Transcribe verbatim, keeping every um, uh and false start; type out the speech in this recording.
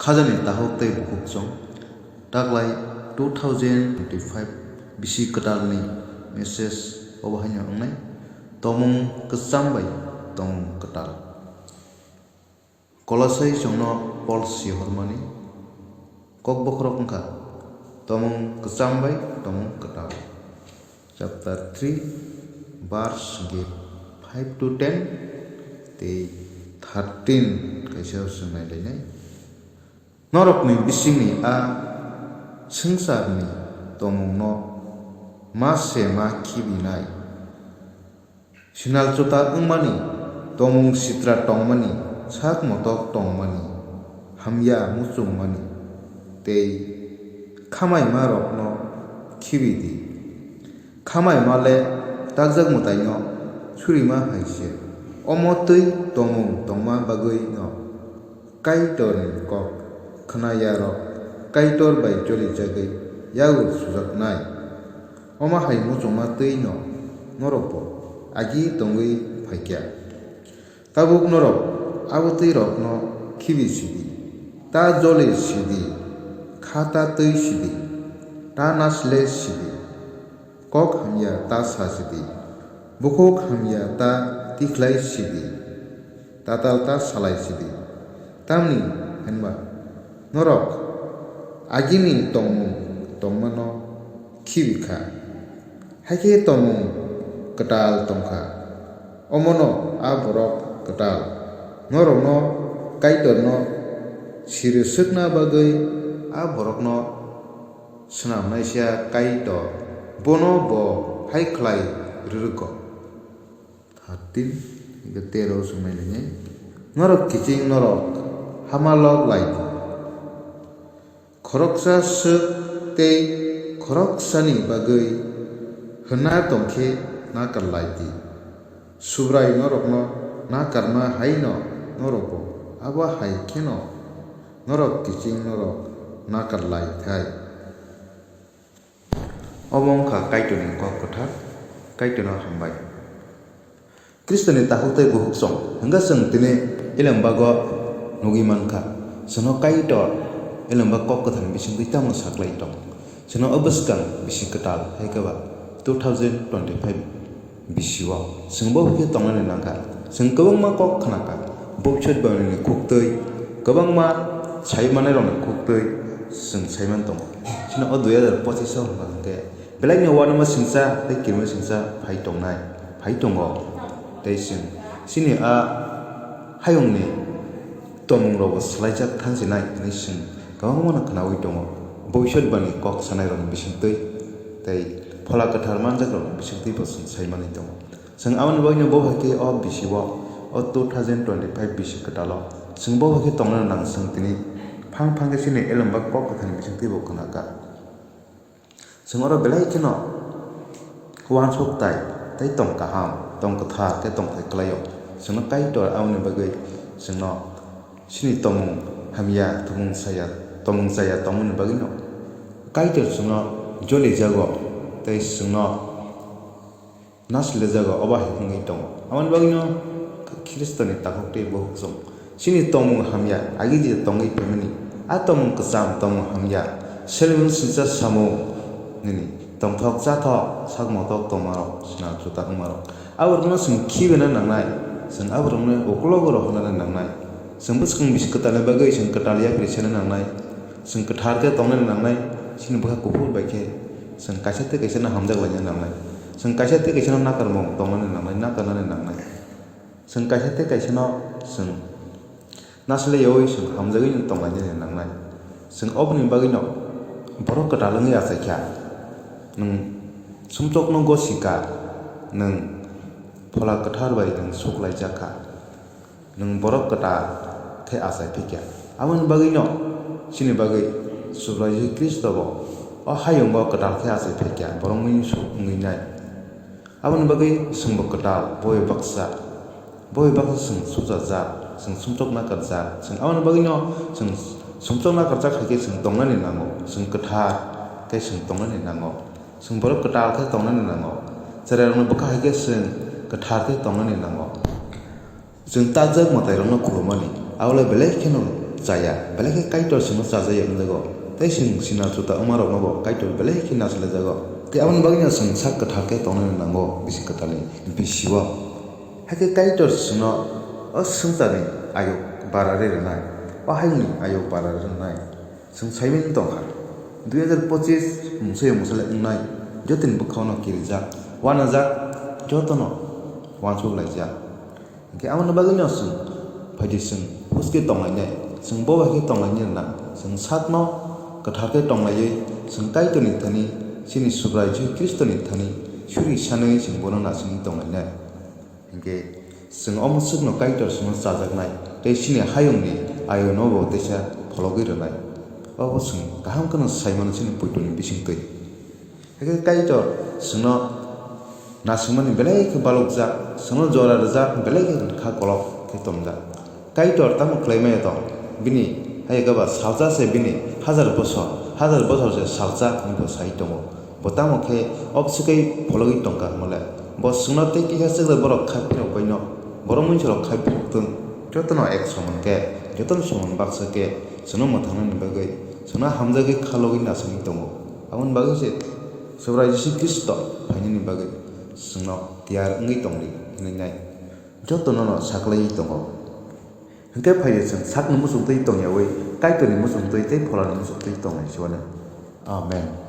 Hajani tahuk tei bukhuk chwng taklai two thousand twenty-five bisi kwtalni message obo haino wngnai, tomung kwcham bai tomung kwtal. Kolosai chwngno Pol si hormani kok bokhorok wngkha, tomung kwcham bai tomung kwtal. Chapter three, verse five to ten tei thirteen kaisa swng nailainai. Norokni bisingni a swngcharni tomungno ma se ma khibinai. Sinal chuta wngmani, tomung sitra tongmani, sak motok tongmani, hamya muchungmani, tei khamaimarokno khibi di. Khamaima le takjak mwtaino surima hai se. Omo twi tomung tongma bagwi no Kaitorni kok khna yarok Kaitor bai jolijagwi yago sujaknai. Omo hai muchungma twi no norokbo agi tongwi phaikya. Tabuk norok abo twi rokno khibi sidi, ta joli sidi, kha ta twi sidi, ta nasle sidi, kok hamya ta sa sidi, bukhuk hamya ta tikhlai sidi, tatal ta salai sidi. Tamni hwnba norok agini tongmung tongmano khibi kha. Hakhe tomung kwtal tongkha, omono a borok kwtal. Norokno Kaitorno siri swkna bagwi a borokno swnamnaisa Kaitor, bono bo hai khlai rwrwgo. Thirteen, tero swng nai nai. Norok kiching norok hama lok lai di. Khoroksa swk tei khoroksani bagwi hwna tong khe nakar lai di. Subrai norokno nakarma hai no norokbo abo hai kheno norok kiching norok nakar lai thai. Omo wngkha Kaitorni kok kwthar, Kaitorno hambai. Khristoni takhuk tei bukhuk chwng hwnkhe chwng tini Elembago nugwi mankha. Chwngno Kaitor Elembak kok kwtharni bisingtwi tamo saklai tong? Chwngno o bwskang bisi kwtal hai khe ba two thousand twenty-five bisio chwng bo hai khe tongnani nangkha. Chwng kwbangma kok khnakha, bwbswt bwrwini khuktwi, kwbangma sai mannairokni khuktwi chwng sai man tongo. Chwngno o dui hazar pochiso hwnba hwnkhe belaino uanama singcha tei kirima singcha phai tongnai, phai tongo. Tei chwng chini a hayungni tongmungrokbo swlaijak thansinai hwnwi chwng kwbangmano khnaui tongo. Bwbswt bwrwini kok sanairokni bisingtwi tei Phola Kwthar manjakrokni bisingtwibo chwng sai manwi tongo. Chwng aboni bagwino bo hai khe o bisio, o two thousand twenty-five bisi kwtalo chwng bo hai khe tongnani nang chwng tini phang phang khe chini Elembak kok kwtharni bisingtwibo khna kha. Chwng oro belai kheno uansuk tai tei tong kaham, tong kwthar khe tongthai kwlaio. Chwngno Kaitor aboni bagwi chwngno chini tongmung hamya, tongmung saya, tongmung chaya tongmani bagwino Kaitor chwngno jolijago tei chwngno naslejago, obo hai wngwi tongo. Aboni bagwino Khristoni takhuk tei bukhuk chwng chini tongmung hamya agi je tongwi phaimani, a tongmung kwcham, tongmung hamya, seleng singcha samung nini tongthok chathok sak motok tongmarok, sinal chuta wngmarok, aborokno chwng khibina nangnai, chwng aborokno uklogo rohornani nangnai. Chwng bwskang bisi kwtalni bagwi chwng kwtal yapri sena nangnai, chwng kwthar khe tongnani nangnai, chini bwkha kuphur bai khe chwng kaisa tei kaisano hamjak laina nangnai. Chwng kaisa tei kaisano nakarmung tongnani nangnai, nakarnani nangnai. Chwng kaisa tei kaisano chwng nasle yaui chwng hamjagwi tonglainani nangnai. Chwng oboni bagwino borok kwtal wngwi achaikha. Nwng sumsokno gosika, nwng Phola Kwthar bai nwng suklaijakha. Nwng borok kwtal khe achai phikya. Aboni bagwino chini bagwi Subrai Jisu Khristo bo o hayungo kwtal khe achai phikya, borok mui suk wngwi nai. Aboni bagwi chwngbo kwtal, bo bai baksa, bo bai baksa chwng sukjajak, chwng sumsok nakarjak. Chwng aboni bagwino chwng sumsok nakarjak hai khe chwng tongnani nango, chwng kwthar khe chwng tongnani nango. Chwng borok kwtal khe tongnani nango, chwrairokni bwkha hai khe chwng kwthar khe tongnani nango. Chwng takjak mwtairokno khulumani, abo le belai kheno chaya, belai khe Kaitor chwngno chajaya wngjago. Tei chwng sinal chuta wngmarokno bo Kaitor belai khe nasilaijago. Tei aboni bagwino chwng sak kwthar khe tongnani nango bising kwtalni bisio. Hakhe Kaitor chwngno o swngcharni ayuk barari rwnai, o hayungni ayuk barari rwnai. Chwng saimani tongkha, dui hazar pochis mungsa mungsa le wngnai, jotoni bwkhao no kirijak, uanajak, jotono uansuk laijak. Hinkhe aboni bagwino chwng phaidi chwng huske tonglainai, chwng bo bai khe tonglainai rwna, chwng sakno kwthar khe tonglaiwi, chwng Kaitorni thani, chini Subrai Jisu Khristoni thani suri sanwi chwng bono nasingwi tonglainai. Hinkhe chwng omo swkno Kaitor chwngno chajaknai tei chini hayungni ayuno bo teisa phologwi rwnai. Obo chwng kaham kheno sai mano chini poitoni bisingtwi. Hakhe Kaitor chwngno nasingmani belai khe balokjak, chwngno jora rwjak, belai khe kha kolok khe tongjak. Kaitor tamo khlai maya tong? Bini hai khe ba salsa se bini hazar bosor, hazar bosor se salsa hwnwi bo sai tongo. Bo tamo khe obswkhe phologwi tongkha hwnmale? Bo chwngno tei kisa chwkre borok khai phirok baino, borok muinsarok khai phirok tong. Jotono ek soman khe, jotono soman baksa khe, chwngno mwthangnani bagwi, chwngno hamjagwi khalogwi nasingwi tongo. Aboni bagwi se Subrai Jisu Khristo phainani bagwi chwngno tiyar wngwi tongdi hwnwi nai jotono no saklaiwi tongo. Hinkhe phaidi chwng sakni muchungtwi tongyawi Kaitorni muchungtwi tei Pholani muchungtwi tongnai se uanw. Amen.